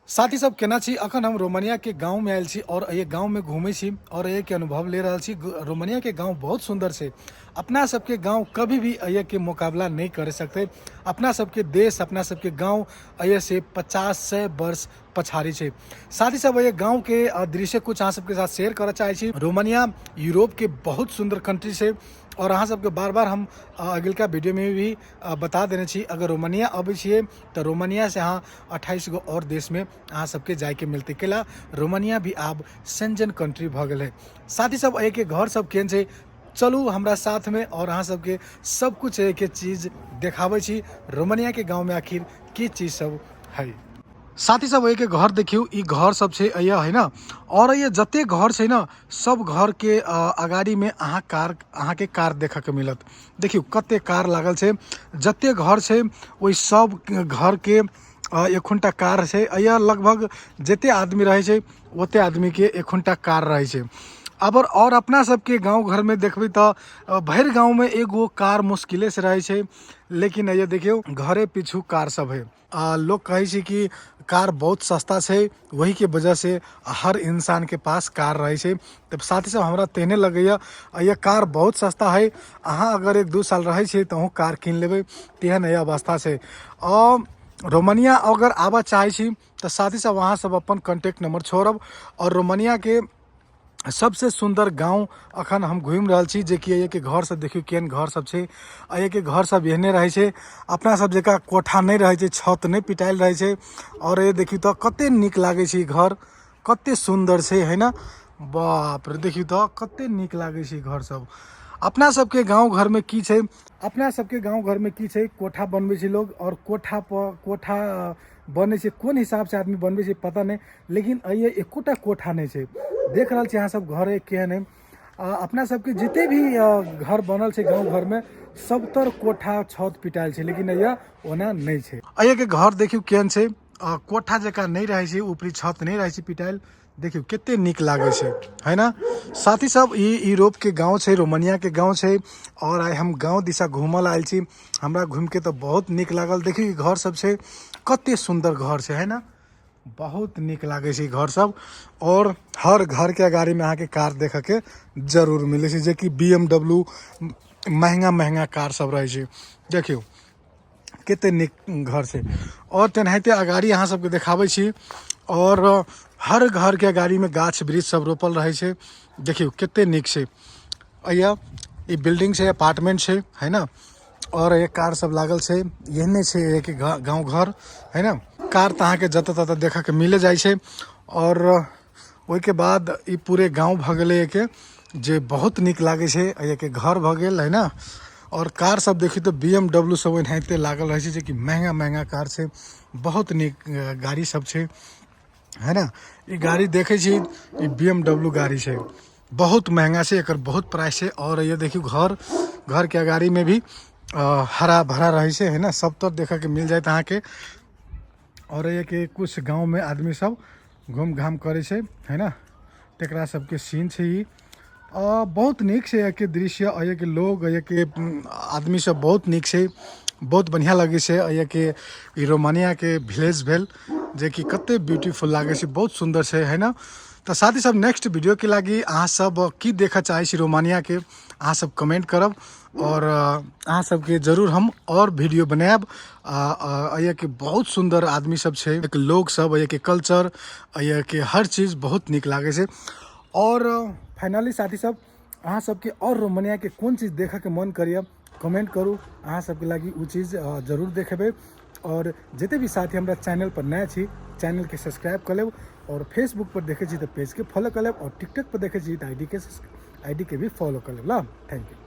साथी सब, केना छी? अखन हम रोमानिया के गांव में आयल छी और एहि गांव में घूमै छी और एहि के अनुभव ले रहल छी। रोमानिया के गांव बहुत सुंदर छै। अपना सबके गांव कभी भी एहि के मुकाबला नहीं कर सकते। अपना सबके देश, अपना सबके गांव एहि से 50-100 वर्ष पछाड़ी छै। साथी सब, एहि गांव के दृश्य कुछ अहाँ सबके साथ शेयर करऽ चाहै छी। रोमानिया यूरोप के बहुत सुंदर कंट्री छै और अहाँ सबके बार बार हम अगिलका वीडियो में भी बता देने छी, अगर रोमानिया अबै छियै तऽ रोमानिया से अहाँ 28 गो और देश में अहाँ सबके जायके मिलतै। कैला रोमानिया भी आब सेंजन कंट्री भऽ गेल है। साथी सब, एहिके घर सब केहन छै, चलू हमरा साथ में और अहाँ सबके सब कुछ एहिके चीज देखाबै छी। रोमानिया के गाँव में आखिर की चीज सब है। साथी सब, एहिके घर देखियौ, ई घर सब छै एहिया है ना, और एहिया जते घर छै ना सब घर के अगाड़ी में अहाँ के कार देखऽ के मिलत। देखियौ कते कार लागल छै, जते घर छै ओहि सब घर के एखुनटा कार छै। एहिया लगभग जते आदमी रहै छै ओते आदमी के एखुनटा कार रहै छै। अब और अपना सबके गाँव घर में देखबै तऽ भरि गाँव में एगो कार मुश्किले से रहै छै, लेकिन एहिया देखियौ घरे पीछू कार सब है। लोग कहै छै कि कार बहुत सस्ता छै, वही के वजह से हर इंसान के पास कार रहै छै। तऽ साथी सब, हमरा तेहने लगैया ये कार बहुत सस्ता है। अहाँ अगर 1-2 साल रहै छै तऽ अहूँ कार कीन लेबै, तेहन ये अवस्था छै। रोमानिया अगर आबऽ चाहै छी तऽ साथी सब, अहाँ सब अपन कॉन्टेक्ट नंबर छोड़ब। और रोमानिया के सबसे सुंदर गांव अखन हम घुमि रहल छी, जेकि एहिके घर सब देखियौ केहन घर सब छै। एहिके घर सब एहने रहै छै, अपना सब जकाँ कोठा नहि रहै छै, छत नहि पिटायल रहै छै। और ये देखियौ तऽ कते नीक लागै छै घर, कते सुंदर छै, है ना? बाप रे, देखियौ तऽ कते नीक लागै छै घर सब। अपना सबके गाँव घरमे की छै, अपना सबके गाँव घरमे की छै, कोठा बनबै छै लोग और कोठा पर कोठा बनै छै, कोन हिसाबसँ आदमी बनबै छै पता नहि, लेकिन एहि एकोटा कोठा नहि छै। देख रहल छी अहाँ सब घर केहन है। अपना सबके जते भी घर बनल छै गाँव घरमे सबतर कोठा छत पिटायल छै, लेकिन एहिया ओना नहि छै। एहिके घर देखियौ केहन छै, कोठा जकाँ नहि रहै छै, ऊपरी छत नहि रहै छै पिटायल। देखियौ कते नीक लागै छै, है ना? साथी सब, ई यूरोप के गाँव छै, रोमानिया के गाँव छै और आइ हम गाँव दिशा घूमल आयल छी। हमरा घूमिके तऽ बहुत नीक लागल। देखियौ ई घर सब छै, कते सुन्दर घर छै, है ना? बहुत नीक लागै छै घर सब। और हर घर के अगाड़ी में अहाँके कार देखऽ के जरूर मिलै छै, जेकि BMW महंगा महंगा कार सब रहै छै। देखियौ कते नीक घर छै। और तेनाहिते अगाड़ी अहाँ सबके देखाबै छी और हर घर के अगाड़ी में गाछ वृक्ष सब रोपल रहै छै। देखियौ कते नीक छै। एहिया ई बिल्डिंग छै, अपार्टमेंट छै, है ना? और एक कार सब लागल छै। एहने छै एक गाँव घर, है ना? कार तऽ अहाँके जतऽ ततऽ देखऽके मिले जाइ छै। और ओहिके बाद ई पूरे गाँव भऽ गेलै एके, जे बहुत नीक लागै छै। एहिके घर भऽ गेल, है ना? और कार सब देखियौ तऽ BMW सब एनाहिते लागल रहै छै, जेकि महंगा महंगा कार छै, बहुत नीक गाड़ी सब छै, है ना? ई गाड़ी देखै छी, ई BMW गाड़ी छै, बहुत महंगा छै, एकर बहुत प्राइस छै। और ये देखियौ घर, घर के अगाड़ी में भी हरा भरा रहै छै, है ना? सब तर देखऽ के मिल जायत अहाँके। और ये के कुछ गाँव में आदमी सब घूम घाम करै छै, है ना? तकरा सबके सीन छै ई। बहुत नीक छै एहिके दृश्य, एहिके लोग, एहिके आदमी सब बहुत नीक छै, बहुत बढ़िआँ लगै छै। एहिके ई रोमानियाके विलेज भेल, जेकि कते ब्यूटीफुल लागै छै, बहुत सुन्दर छै, है ना? तऽ साथी सब, नेक्स्ट वीडियोके लागि अहाँ सब की देखऽ चाहै छी रोमानियाके, अहाँ सब कमेंट करब और अहाँ सबके जरूर हम और वीडियो बनायब। एहिके बहुत सुन्दर आदमी सब छै, एक लोग सब, एहिके कल्चर, एहिके हर चीज बहुत नीक लागै छै। और फाइनली साथी सब, अहाँ सबके और रोमानियाके कोन चीज देखऽके मन करैए कमेंट करू, अहाँ सबके लागि ओ चीज जरूर देखेबै। और जते भी साथी हमरा चैनल पर नया छी, चैनलके सब्सक्राइब कऽ लेब, और फेसबुक पर देखै छी तऽ पेजके फॉलो कऽ लेब, और टिकटॉक पर देखै छी तऽ आईडी के भी फॉलो कऽ लेब। ल, thank you.